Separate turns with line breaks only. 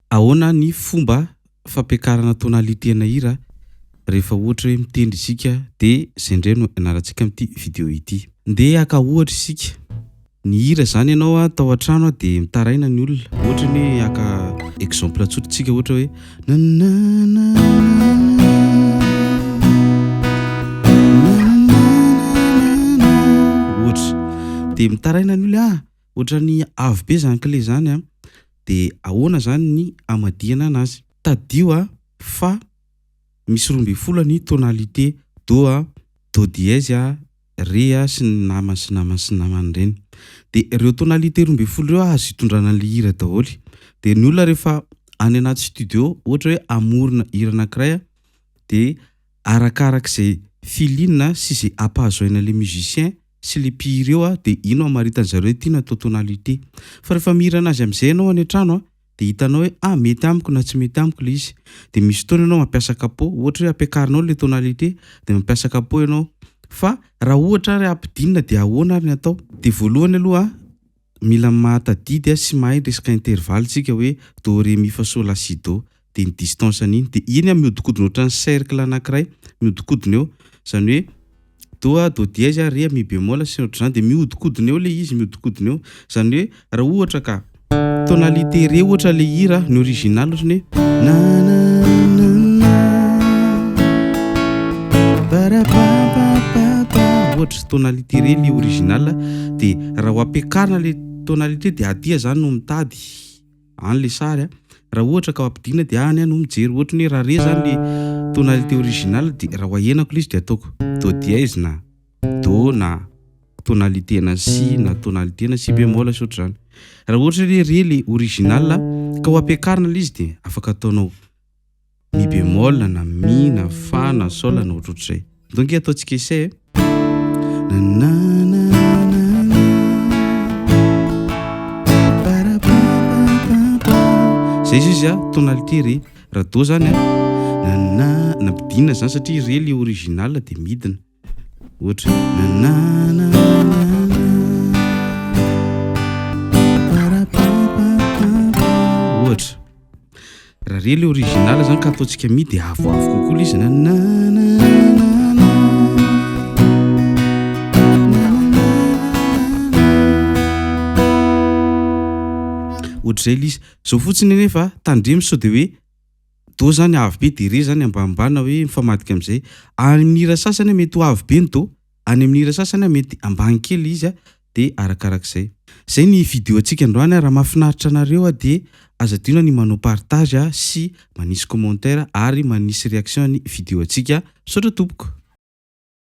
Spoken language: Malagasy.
Ahoana ny fomba fampiakarana tonalité-na hira rehefa ohatra hoe mitendry isika dia izay indray no ianarantsika amin'ity vidéo ity. Ndeha haka ohatra isika. Ny hira zany ianao a tao an-trano a dia mitaraina ny olona. Ohatra ny hoe haka exemple tsotra tsika ohatra hoe ohatra. Dia mitaraina ny olona ah ohatran'ny avo be zany clé zany a. Dia ahoana zany ny hamadihana anazy? Tadidio a fa misy 12 ny tonalité do a, do dièse a, Re a sy ny namany sy namany sy namany ireny. De ireo tonalité 12 ireo azo itondrana an'le hira daholo. De ny olona rehefa any anaty studio ohatra hoe hamorona hira anankiray a de arakarak'izay feeling sy izay hampahazo aina le musicien sy le mpihira eo a de iny no hamaritan-dry zareo hoe ity no atao tonalité. Fa rehefa mihira anazy am'zay ianao any an-trano a de hitanao hoe ah mety amiko na tsy mety amiko le izy. De misy fotoana ianao mampiasa capot, ohatra hoe ampiakarinao le tonalité de mampiasa capot ianao. Fa raha ohatra ary ampidinina de ahoana ary ny atao? De voalohany aloha mila mahatadidy sy mahay resaka intervalle tsika hoe do ré mi fa sol la si do de ny distance an'iny de iny a mihodinkodina ohatran'ny cercle anankiray mihodinkodina eo zany hoe do a do dièse a ré a mi bémol sy ohatr'izany de mihodinkodina eo le izy mihodinkodina eo zany hoe raha ohatra ka tonalité ré ohatra le hira ny original ohatrany hoe na na na na parapapapapa ohatra tonalité ré le original de raha ho ampiakarina le tonalité de aty zany no mitady any le sary a raha ohatra ka ampidinina de any no mijery ohatra ny hoe raha ré zany le tonalité original de raha ho ahenako le izy de ataoko do dièse na do na tonalité na si na tonalité na si bémol sy ohatr'izany. Raha ohatra hoe ré le original ka ho ampiakarina le izy de afaka ataonao mi bémol na mi na fa na sol na ohatrohatr'izay. Donc ataontsika essai na na na na na parapapapapa zay izy izy a tonalité ré. Raha do zany a na na nampidinina zany satria ré le original de midina ohatra na na na na na parapapapapa ohatra. Raha ré le original zany ka ataontsika mi de avoavo kokoa le izy na na na na na na na na ohatr'izay le izy. Zao fotsiny anefa tandremo sao de hoe do zany avo be de ré zany ambanimbany na hoe mifamadika am'zay. Any amin'ny hira sasany mety ho avo be ny do, any amin'ny hira sasany mety ambany kely izy a de arakarak'izay. Zay ny vidéo antsika androany a raha mahafinaritra anareo a de aza adino ny manao partage a sy manisy commentaire ary manisy réaction ny vidéo antsika. Misaotra tompoko.